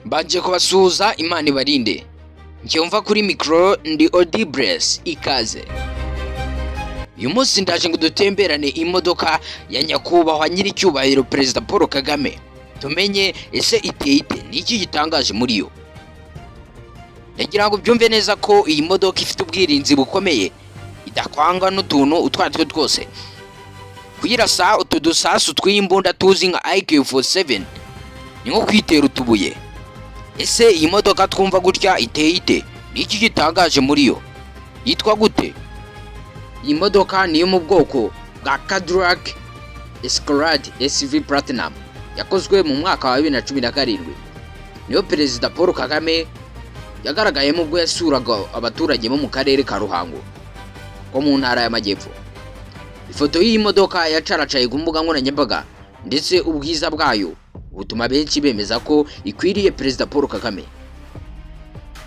Mbanje kubasuhuza, Imana ibarinde. Njye kuri mikoro ndi Odibress, ikaze. Uyu munsi ndaje ngo dutemberane imodoka ya nyakubahwa nyiricyubahiro Perezida Paul Kagame, tumenye ese iteye ite, ni iki gitangaje muri yo. Ndagira ngo byumve neza ko iyi modoka ifite ubwirinzi bukomeye, idakwangwa n'utuntu utwo ari two twose. Kuyirasa utu dusasu tw'iyi mbunda tuzi nka AK47 ni nko kwitera utubuye. Ese iyi modoka twumva gutya iteye ite? Ni iki gitangaje muri yo? Yitwa gute? Iyi modoka niyo mu bwoko bwa Cadillac Escalade SV Platinum, yakozwe mu mwaka wa 2017. Niyo Perezida Paul Kagame yagaragayemo ubwo yasuraga abaturage bo mu karere ka Ruhango ko mu ntara y'Amajyepfo. Ifoto y'iyi modoka yacaracaye ku mbuga nkoranyambaga, ndetse ubwiza bwayo butuma benshi bemeza ko ikwiriye Perezida Paul Kagame,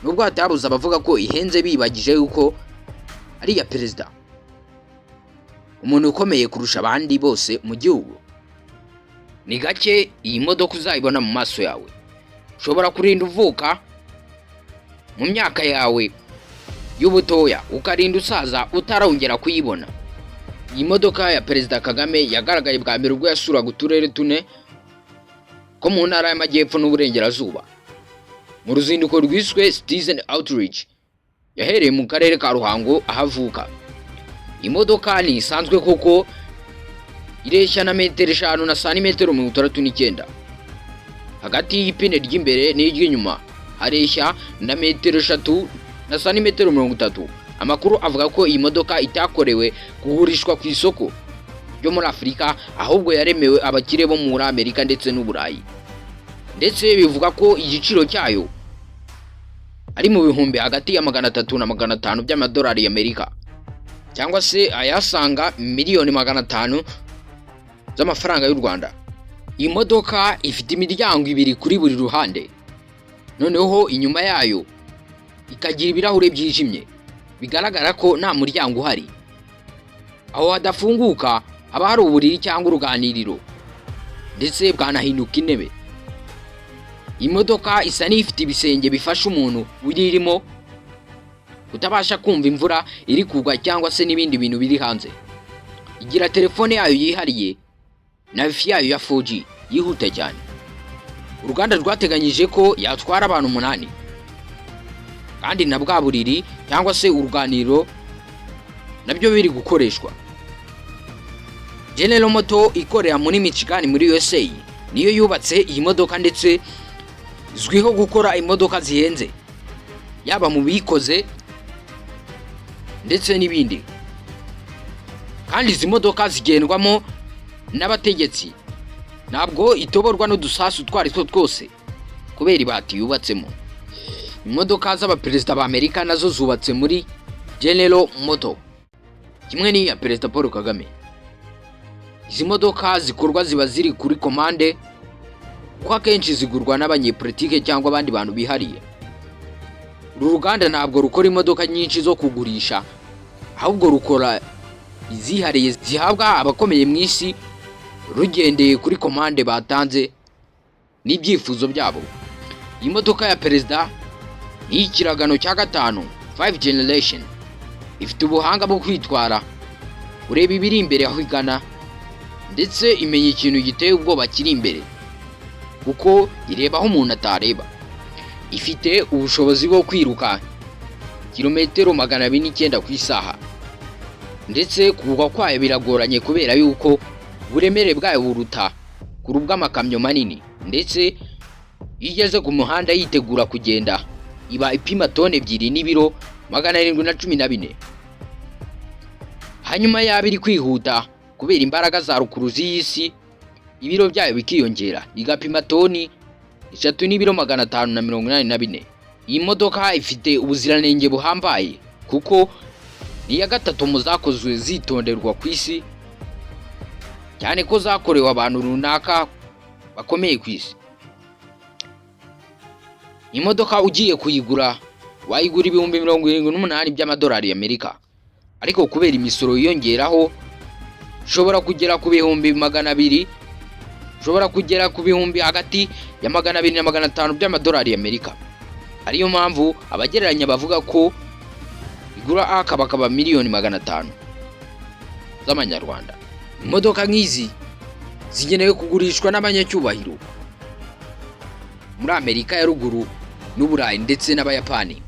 nubwo hatabuze abavuga ko ihenze, bibagije yuko ari iya perezida, umuntu ukomeye kurusha abandi bose mu gihugu. Ni gake iyi modoka uzayibona mu maso yawe. Ushobora kurinda uvuka mu myaka yawe y'ubutoya, ukarinda usaza utarongera kuyibona. Iyi modoka ya Perezida Kagame yagaragaye bwa mbere ubwo yasuraga uturere tune ko mu ntara y'Amajyepfo n'Uburengerazuba mu ruzinduko rwiswe Citizen Outreach. Yahereye mu karere ka Ruhango aho avuka. Imodoka ntisanzwe kuko ireshya na metero 5 na santimetero 69. Hagati y'ipine ry'imbere n'iry'inyuma hareshya na metero 3 na santimetero 30. Amakuru avuga ko iyi modoka itakorewe kugurishwa ku isoko ryo muri Afurika, ahubwo yaremewe abakire bo muri Amerika ndetse n'Uburayi. Ndetse bivuga ko igiciro cyayo ari mu bihumbi hagati ya 300 na 500 by'amadolari y'Amerika, cyangwa se ayasanga miliyoni 500 z'amafaranga y'u Rwanda. Iyi modoka ifite imiryango ibiri kuri buri ruhande, noneho inyuma yayo ikagira ibirahure byijimye, bigaragara ko nta muryango uhari. Aho hadafunguka haba hari uburiri cyangwa uruganiriro, ndetse bwanahinduka intebe. Iyi modoka isa n'ifite ibisenge bifasha umuntu uyirimo kutabasha kumva imvura iri kugwa cyangwa se n'ibindi bintu biri hanze. Igira telefone yayo yihariye na wifi yayo ya 4G yihuta cyane. Uruganda rwateganyije ko yatwara abantu umunani, kandi na bwa buriri cyangwa se uruganiriro nabyo biri gukoreshwa. General Motor ikorera muri Michigan muri USA niyo yubatse iyi modoka, ndetse izwiho gukora imodoka zihenze, yaba mu biyikoze ndetse n'ibindi. Kandi izi modoka zigendwamo n'abategetsi. Ntabwo itoborwa n'udusasu utwo ari two twose kubera ibati yubatsemo. Imodoka z'abaperezida ba Amerika nazo zubatse muri General Motor kimwe n'iya Perezida Paul Kagame. Izi modoka zikorwa ziba ziri kuri komande, kuko akenshi zigurwa n'abanyepolitike cyangwa abandi bantu bihariye. Uru ruganda ntabwo rukora imodoka nyinshi zo kugurisha, ahubwo rukora izihariye zihabwa abakomeye mu isi, rugendeye kuri komande batanze n'ibyifuzo byabo. Iyi modoka ya perezida ni iy'ikiragano cya gatanu, 5 generation. Ifite ubuhanga bwo kwitwara, ureba ibiri imbere aho igana, ndetse imenya ikintu giteye ubwoba kiri imbere kuko ireba aho umuntu atareba. Ifite ubushobozi bwo kwiruka kilometero 209 ku isaha, ndetse kugwa kwayo biragoranye kubera yuko uburemere bwayo buruta kure ubw'amakamyo manini. Ndetse iyo igeze ku muhanda yitegura kugenda, iba ipima toni 2 n'ibiro 714. Hanyuma yaba iri kwihuta, kubera imbaraga za rukuruzi y'isi, ibiro byayo bikiyongera, igapima toni 3 n'ibiro 584. Iyi modoka ifite ubuziranenge buhambaye kuko ni iya gatatu mu zakozwe zitonderwa ku isi, cyane ko zakorewe abantu runaka bakomeye ku isi. Imodoka ugiye kuyigura wayigura 78,000 by'amadolari y'Amerika, ariko kubera imisoro yiyongeraho ushobora kugera ku bihumbi 200. Ushobora kugera ku bihumbi hagati ya 200 na 500 by'amadolari y'Amerika, ariyo mpamvu abagereranya bavuga ko igura akabakaba miliyoni 500 z'amanyarwanda. Imodoka nk'izi zigenewe kugurishwa n'abanyacyubahiro muri Amerika ya Ruguru n'Uburayi ndetse n'Abayapani.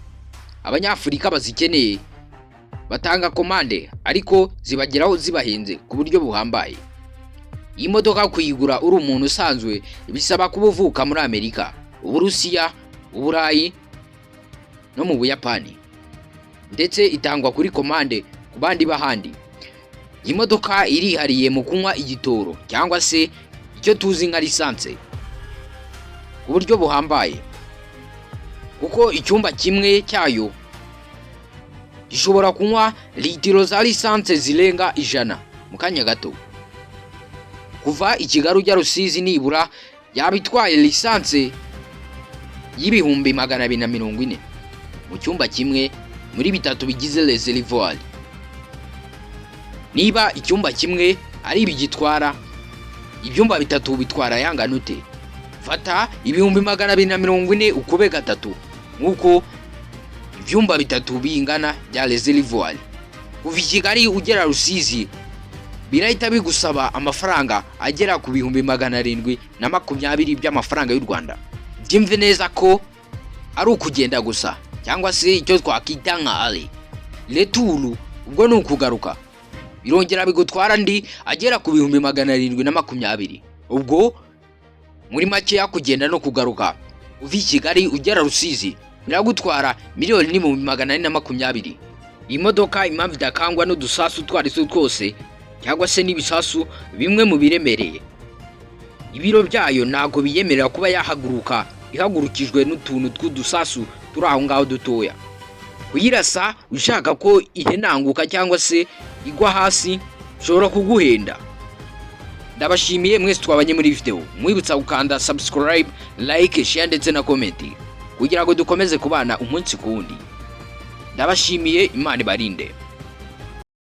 Abanyafurika bazikeneye batanga komande, ariko zibageraho zibahenze ku buryo buhambaye. Iyi modoka kuyigura uri umuntu usanzwe bisaba kuba uvuka muri Amerika, Uburusiya, Uburayi no mu Buyapani, ndetse itangwa kuri komande ku bandi b'ahandi. Iyi modoka irihariye mu kunywa igitoro cyangwa se icyo tuzi nka lisanse ku buryo buhambaye, kuko icyumba kimwe cyayo gishobora kunywa litiro za lisanse zirenga 100 mu kanya gato. Kuva i Kigali ujya Rusizi nibura yaba itwaye lisanse y'240,000 mu cyumba kimwe muri bitatu bigize reservoir. Niba icyumba kimwe ari ibi gitwara, ibyumba bitatu bitwara yangana ute? Fata 240,000 ukube gatatu nk'uko ibyumba bitatu bingana bya reservoir. Kuva i Kigali ugera Rusizi birahita bigusaba amafaranga agera ku 720,000 by'amafaranga y'u Rwanda. Byumve neza ko ari ukugenda gusa, cyangwa se icyo twakwita nka aller retour. Ubwo ni ukugaruka birongera bigutwara andi agera ku 720,000. Ubwo muri makeya, kugenda no kugaruka uva i Kigali ugera Rusizi biragutwara 1,420,000. Iyi modoka impamvu idakangwa n'udusasu utwo ari two twose cyangwa se n'ibisasu bimwe mu biremereye, ibiro byayo ntabwo biyemerera kuba yahaguruka ihagurukijwe n'utuntu tw'udusasu turi aho ngaho dutoya. Kuyirasa ushaka ko ihenanguka cyangwa se igwa hasi ushobora kuguhenda. Ndabashimiye mwese twabanye muri video. Mwibutsa gukanda subscribe, like, share ndetse na comment kugira ngo dukomeze kubana umunsi ku wundi. Ndabashimiye, Imana ibarinde.